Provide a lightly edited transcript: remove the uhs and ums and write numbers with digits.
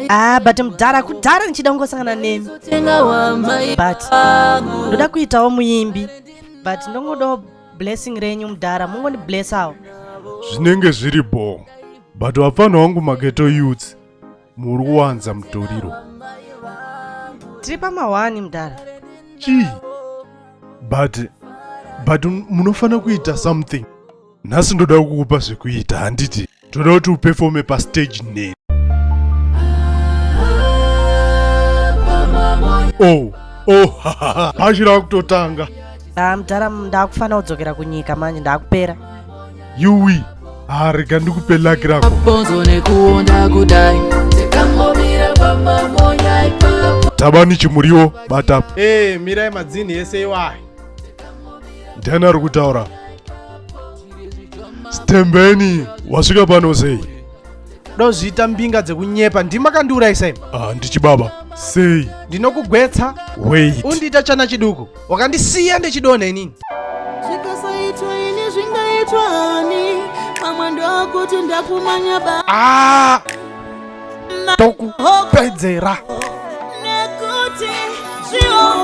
Ah, but mudhara kudhara ndichida kungosangana nemi. But ndoda kuitawo muimbi. But ndongodawo blessing renyu mudhara, mungondiblessawo. Zvinenge zviri bho. But vapfana wangu mageto youths muri kuwanza mutoriro. Tiri pamahwani mudhara. Chii? But but munofanira kuita something. Nhasi ndoda kukupa zvekuita handiti? Toda kuti upefome pastage neni. Oh, oh, hachi rakutotanga. Ah, mudhara ndakufanira kudzokera kunyika manje ndakupera. Yuwi, ah, rega ndikupe lucky rako. Bonzo nekuonda kudai tikangomira pamamonya ipapo. Tabani chimuriwo, bata. Eh, mirai madzini ese iwayo. Ndiani ari kutaura? Stembeni, wasvika pano sei? Dozviita mbinga dzekunyepa, ndimi makandiurayisa imi. Ah, ndichibaba. Sei? Ndinokugwetsa. Wait. Undiita chana chiduku. Wakandisiya ndichidonha inini. Zvikasaitwa ini zvingaitwa ani? Pamwe ndokuti ndakumanya ba. Ah! Tokupedzera. Nekuti zvione.